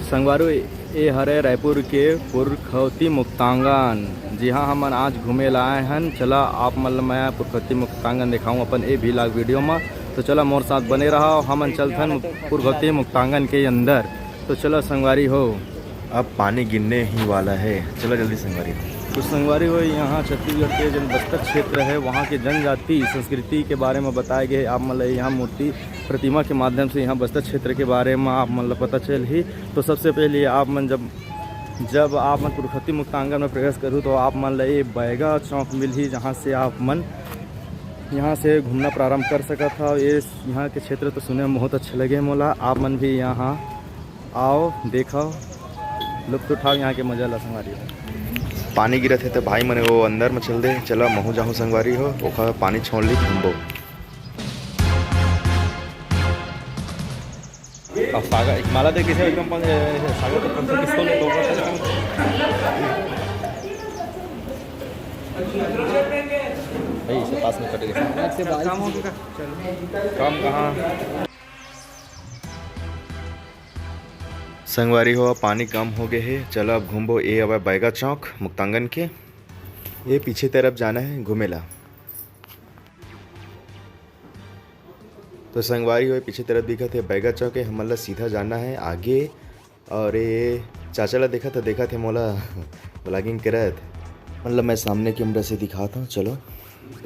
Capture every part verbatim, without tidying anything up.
संगवारी, ए हरे रायपुर के पुरखौती मुक्तांगन, जिहां हमन आज घूमे ला आए हन। चला आप मन ल मैं पुरखौती मुक्तांगन देखाऊं अपन ए vlog video म। तो चला मोर साथ बने रहा, हमन चलथन पुरखौती मुक्तांगन के अंदर। तो चला संगवारी हो, अब पानी गिरने ही वाला है। चला जल्दी संगवारी हो। तो संगवारी हो, यहाँ छत्तीसगढ़ के जन बस्तर क्षेत्र है, वहाँ के जनजाति संस्कृति के बारे में बताए गए। आप मन ल यहाँ मूर्ति प्रतिमा के माध्यम से यहाँ बस्तर क्षेत्र के बारे में आप मन ल पता चलही। तो सबसे पहले आप मन जब, जब आप मन पुरखौती मुक्तांगन में प्रवेश करू तो आप मन ल ये बैगा चौक मिलही, जहाँ से आप मन यहाँ से घूमना प्रारंभ कर सकत हव। ये यहाँ के क्षेत्र तो सुने में बहुत अच्छा लगे मोला। आप मन भी यहाँ आओ, देखो, लुत्फ उठाओ यहाँ के मजा ला संगवारी हो। पानी गिरत हे तो भाई मन वो अंदर में चल दे। चला महू जाहूँ संगवारी हो, ओखर पानी छोड़ ली घूमबो। अब सागर एक माला दे किसे एकदम पहुंच, सागर तो कम से किसको ले दो। भाई इसे पास में कट गया। काम हो गया। काम कहाँ? संगवारी हो, पानी कम हो गए हे। चला अब घूमबो ए हवय बैगा चौक मुक्तांगन के। ये पीछे तरफ जाना है घूमे ला। तो संगवारी हो, पीछे तरफ दिखत हे बैगा चौक है, हमन ला सीधा जाना है आगे। और ये चाचा ला देखत, देखत हे मोला vlogging करत। मतलब मैं सामने कैमरा से दिखाता हूँ। चलो,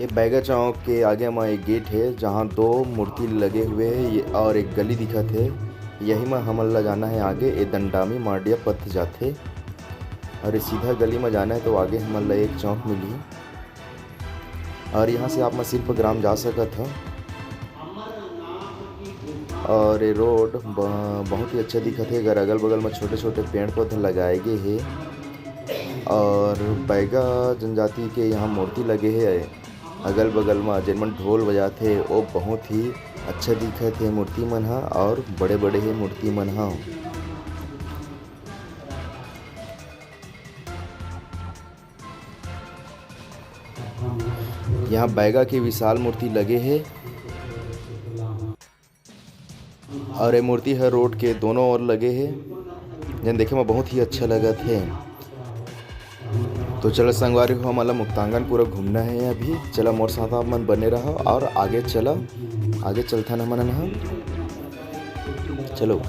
ये बैगा चौक के आगे में एक गेट है, जहाँ दो मूर्ति लगे हुए हैं, ये, और एक गली दिखत है। यही में हमन ला जाना है आगे। ये दंडामी मांडिया पथ जाथे और ये सीधा गली में जाना है, तो आगे हमन ला एक चौक मिली। और यहाँ से आप मन शिल्प ग्राम जा सकत हो। और ये रोड ब-, बहुत ही अच्छा दिखत है। अगर अगल बगल में छोटे छोटे पेड़ पौधे लगाए गए हैं और बैगा जनजाति के यहाँ मूर्ति लगे है अगल बगल में, जेन मन ढोल बजाते, वो बहुत ही अच्छा दिखत है मूर्ति मन हा और बड़े बड़े है मूर्ति मन हा। यहाँ बैगा के विशाल मूर्ति लगे हे और ये मूर्ति हर रोड के दोनों ओर लगे हे, जेन देखे में बहुत ही अच्छा लगत हे। तो चलो संगवारी हो, हमन ला मुक्तांगन पूरा घूमना है अभी। चला मोर साथ आप मन बने रहो और आगे चला, आगे चलथन हमन ह। चलो।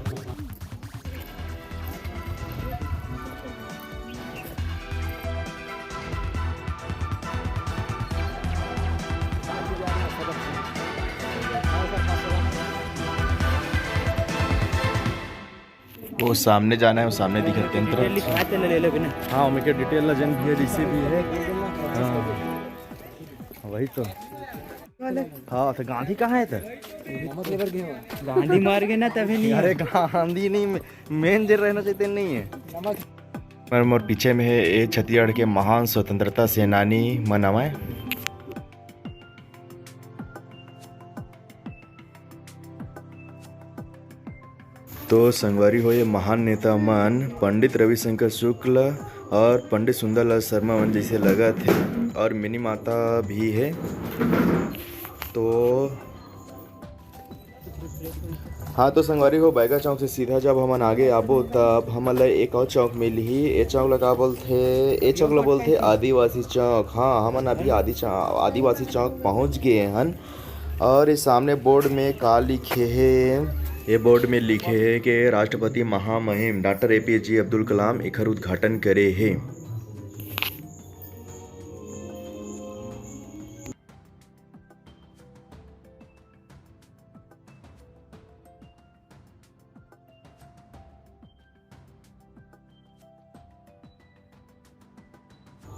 वो सामने जाना है, वो सामने दिखत तेन तरफ। हाँ, ओमे के डिटेल ला जेन भी है, जैसे भी है। हाँ, वही तो। हाँ, तो गांधी कहाँ है तो? गांधी मर गए ना, तभी नहीं है। अरे गांधी नहीं, मेन जे रहना चाहिए, नहीं है। पर मोर पीछे में है ए छत्तीसगढ़ के महान स्वतंत्रता सेनानी मन आवय। तो संगवारी हो, ये महान नेता मन पंडित रविशंकर शुक्ल और पंडित सुंदरलाल शर्मा मन जैसे लगत हे, और मिनी माता भी है। तो हाँ, तो संगवारी हो, बैगा चौक से सीधा जब हमन आगे आबो, तब हमन ला एक और चौक मिलही। ए चौक ला का बोलथे? ए चौक ला बोलथे आदिवासी चौक। हाँ, हमन अभी आदि चौ-, आदिवासी चौक पहुँच गए हन। और इस सामने बोर्ड में का लिखे हे? ये बोर्ड में लिखे हे कि राष्ट्रपति महामहिम डॉक्टर एपीजे अब्दुल कलाम एखर उद्घाटन करे हे।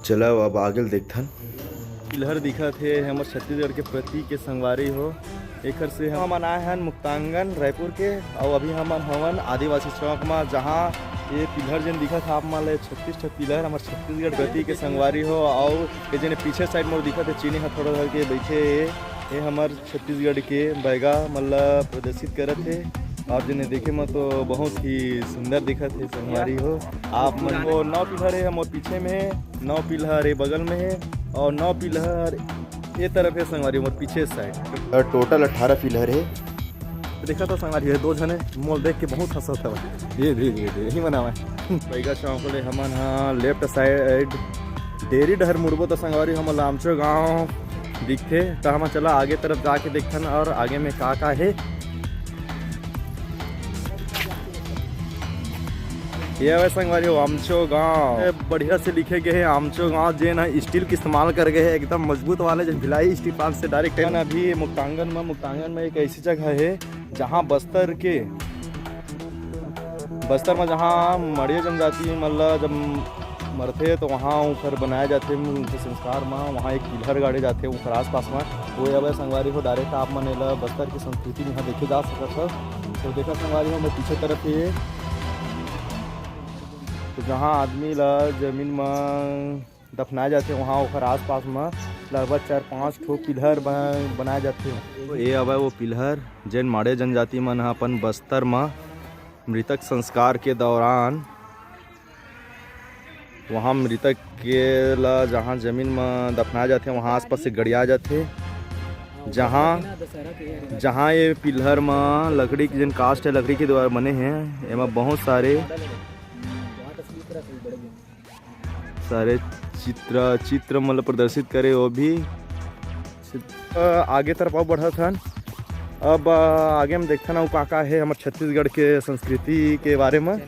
चलो अब आगे ल देखथन। पिलहर दिखत हे हमर छत्तीसगढ़ के प्रतीक के संगवारी हो। एखर से हमन आए हन मुक्तांगन रायपुर के, अउ अभी हमन हवन आदिवासी चौक म, जहाँ ये पिलहर जेन दिखत हे आप मन ल, छत्तीस ठो पिलहर हमर छत्तीसगढ़ प्रतीक के संगवारी हो। अउ ये जेन पीछे साइड मोर दिखत हे चीनी ह थोड़ा धर के बैठे हे, ये हमर छत्तीसगढ़ के बैगा मन ल प्रदर्शित करत हे। आप जेन देखे म तो बहुत ही सुंदर दिखत हे संगवारी हो। आप मन को नौ पिलहर हे, मोर पीछे में हे, नौ पिलहर ये बगल में हे, और नौ पिलहर ये तरफ हे संगवारी, मोर पीछे साइड। और टोटल अठारह पिलहर हे। देखा तो संगवारी, ये दो झने मोल देख के बहुत हंसत हवय। ये धीरे धीरे यही मनावा। बैगा चौक ले हमन हा लेफ्ट साइड डेरी डहर मुड़बो तो संगवारी, हमन ला आमचो गांव दिखथे। त हमन चला आगे तरफ जाके देखथन और आगे में का का हे। ये हवय संगवारी हो आमचो गांव। ये बढ़िया से लिखे गए हे आमचो गांव, जेन ह स्टील के इस्तेमाल कर गए हे, एकदम मजबूत वाले, जो भिलाई स्टील प्लांट से डायरेक्ट है। अभी मुक्तांगन में, मुक्तांगन में एक ऐसी जगह है जहां बस्तर के, बस्तर में जहां मड़िया जनजाति मन ला जब मरथे तो वहां उनकर बनाया जाथे, उनके संस्कार में वहां एक पिलर गाड़े जाथे उनकर आसपास में। वो अब संगवारी हो डायरेक्ट आप मन एला बस्तर के संस्कृति में यहाँ देखे जा सकत हव। तो देखा संगवारी हो, मैं पीछे तरफ ये, तो जहाँ आदमी ला जमीन में दफनाए जाथे, वहाँ ओकर आसपास में लगभग चार पाँच ठो पिलर बन-, बनाए जाथे। तो ये अब वो पिलर, जेन माड़े जनजाति मन ह अपन बस्तर में मृतक संस्कार के दौरान वहाँ मृतक के ला जहाँ जमीन में दफनाए जाथे, वहाँ आसपास से गड़िया जाथे, जहाँ, जहाँ ये पिलर में लकड़ी के, जेन कास्ट है, लकड़ी के द्वारा बने हैं, एमा बहुत सारे, सारे चित्र, चित्र मतलब प्रदर्शित करे, वो भी। अ, आगे तरफ अउ बढ़त हन। अब, अ, आगे में देखथन अउ का का हे हमर छत्तीसगढ़ के संस्कृति के बारे में। अ,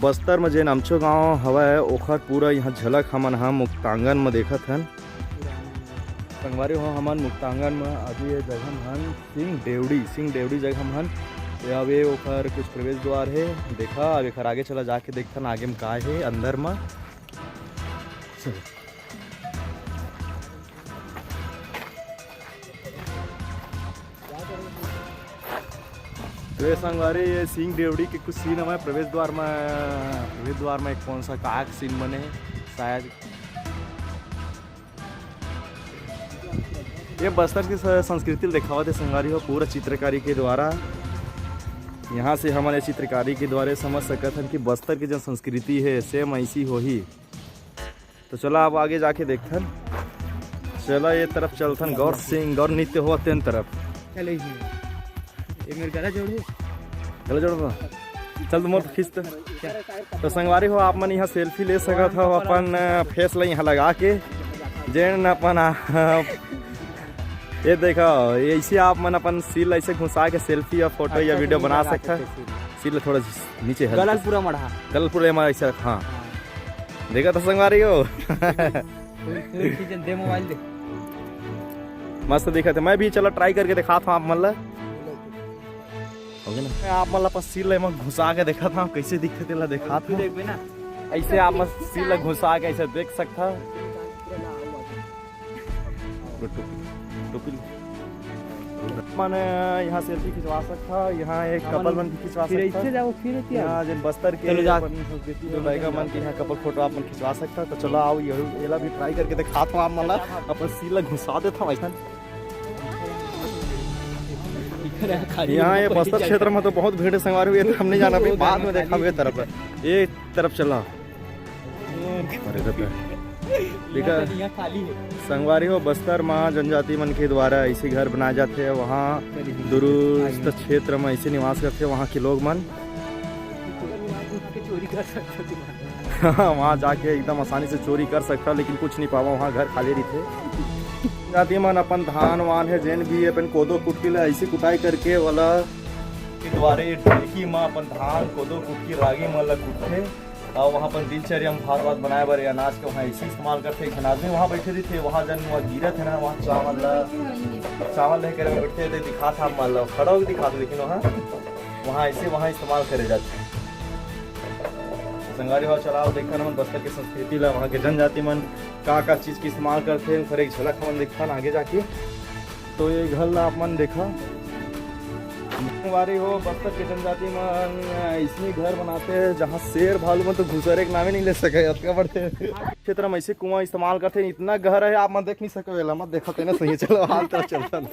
बस्तर में जेन आमचो गांव हवय, ओखर पूरा यहाँ झलक हमन ह मुक्तांगन में देखत हन। संगवारी हो, हमन मुक्तांगन में अभी ये जगह में हन, सिंह डेवड़ी, सिंह डेवड़ी जगह में हन। ये अवे ओखर कुछ प्रवेश द्वार हे, देखा अब एखर आगे चला जाके देखथन आगे में का हे अंदर में। चलो। तो ये संगवारी, ये सिंह डेवड़ी के कुछ सीन हमारे प्रवेश द्वार में, प्रवेश द्वार में एक कौन सा काक सीन बने हे शायद। ये बस्तर की स-, संस्कृति ल देखावत हे संगवारी हो, पूरा चित्रकारी के द्वारा। यहाँ से हमन ये चित्रकारी के द्वारा समझ सकत हन कि बस्तर की जो संस्कृति है, सेम ऐसी होही। तो चला, अब आगे जाके देखथन। चला, ये तरफ चलथन, गौर सिंह, गौर नृत्य होवत तेन तरफ। चले ही। ये मेरे गला जोड़ है। गला जोड़ बा। चल, तो मोर खींच तो। तो संगवारी हो, आप मन यहाँ सेल्फी ले सकत हो अपन, अ, फेस ला यहाँ लगा के। जेन अपन, अ, ये देखो, ये ऐसे आप मन अपन सील ऐसे घुसा के सेल्फी या फोटो या अच्छा, वीडियो तो बना लगा सकता है। सकते हैं सील। सील थोड़ा नीचे है। गला ल पूरा मढ़ा। गला ल पूरा मढ़ा ऐसे, हाँ। हाँ। देखा तो संगवारी हो। फूल, फूल खींचन दे, मोबाइल दे। मस्त दिखत हे। मैं भी चला ट्राई करके दिखात हूँ आप मन ला। हो गया ना? मैं आप मन ला अपन सील ला एमा घुसा के दिखात हूँ, कैसे दिखथे तेला दिखात हूँ। देखबे ना। ऐसे आप मन सील ला घुसा के ऐसे देख सकता। टोपी, टोपी। मन यहाँ सेल्फी खिंचवा सकता, यहाँ एक कपल मन भी खिंचवा सकता। फिर ऐसे जाओ, फिर ऐसे आओ। यहाँ जेन बस्तर के चलो जा। अपन संस्कृति में बैगा मन के यहाँ कपल फोटो आप मन खिंचवा सकता। तो चलो आओ, ये, येला भी ट्राई करके दिखात हूँ आप मन ला, अपन सील ला घुसा देत हूँ ऐसा। यहाँ ये बस्तर क्षेत्र में तो बहुत भीड़ है संगवारी हो, ये तो हम नहीं जाना, अभी बाद में देखा ये तरफ, ये तरफ चला। अरे, रहता है। देखा, यहाँ खाली है। संगवारी हो, बस्तर म जनजाति मन के द्वारा ऐसे घर बनाए जाथे, वहाँ दूरस्थ क्षेत्र में ऐसे निवास करथे वहाँ के लोग मन। चोरी कर सकते हो। वहाँ जाके एकदम आसानी से चोरी कर सकता, लेकिन कुछ नहीं पावा, वहाँ घर खाली रहिथे। जाति मन अपन धान वान है, जेन भी अपन कोदो कुटकी ला ऐसी कुटाई करके वाला के द्वारे ढेकी म अपन धान, कोदो, कुटकी, रागी मन ला कुटथे। अउ वहाँ अपन दिनचर्या में भात वात बनाए बर या अनाज के वहाँ ऐसी इस्तेमाल करथे। एक झन आदमी वहाँ बैठे रहिथे, वहाँ जन वहाँ गिरत है ना, वहाँ चावल ला, चावल लेके बैठथे, ते दिखात हे आप मन ला, खड़ा होके दिखात हे, लेकिन वहाँ, वहाँ ऐसे वहाँ इस्तेमाल करे जाथे। संगवारी हो, चलाओ देखथन हमन बस्तर के संस्कृति ला, वहाँ के जनजाति मन का का चीज के इस्तेमाल करथे, ओकर एक झलक हमन देखथन आगे जाके। तो ये घर ला आप मन देखा, संगवारी हो, बस्तर के जनजाति मन ऐसने घर बनाथे, जहाँ शेर भालू मन तो घुसरे के नामे नहीं ले सके, अतका बड़े क्षेत्र में ऐसे कुआं इस्तेमाल करथे, इतना गहरा है, आप मन देख नहीं सके, एला मत देखा तेना सही। चलो, हाल तरफ चलथन।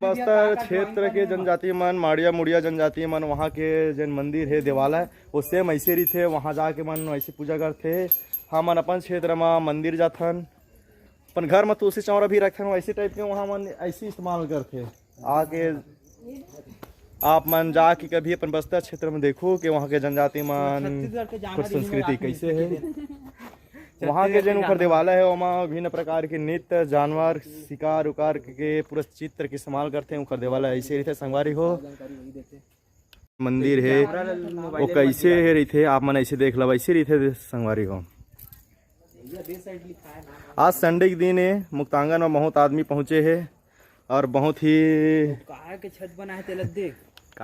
बस्तर क्षेत्र के जनजाति मन, माड़िया मुड़िया जनजाति मन, वहाँ के जेन मंदिर है, देवालय, वो सेम ऐसे रहिथे, वहाँ जाके मन ऐसे पूजा करथे। हमन अपन क्षेत्र म मंदिर जाथन, अपन घर म तुलसी चौरा भी रखथन, वैसे टाइप के वहाँ मन ऐसे इस्तेमाल करथे। आके आप मन जाके कभी अपन बस्तर क्षेत्र में देखो कि वहाँ के जनजाति मन के संस्कृति कैसे है। वहाँ के जेन उखर देवाला है, ओमा विभिन्न प्रकार के नृत्य, जानवर, शिकार उकार के पूरा चित्र के इस्तेमाल करते हैं। उखर देवाला ऐसे रहते संगवारी हो। मंदिर है, वो कैसे है रहते, आप मन ऐसे देख लो, ऐसे रहते संगवारी हो। आज संडे के दिन है, मुक्तांगन में बहुत आदमी पहुँचे है और बहुत ही कहा के छत बना है तेला देख।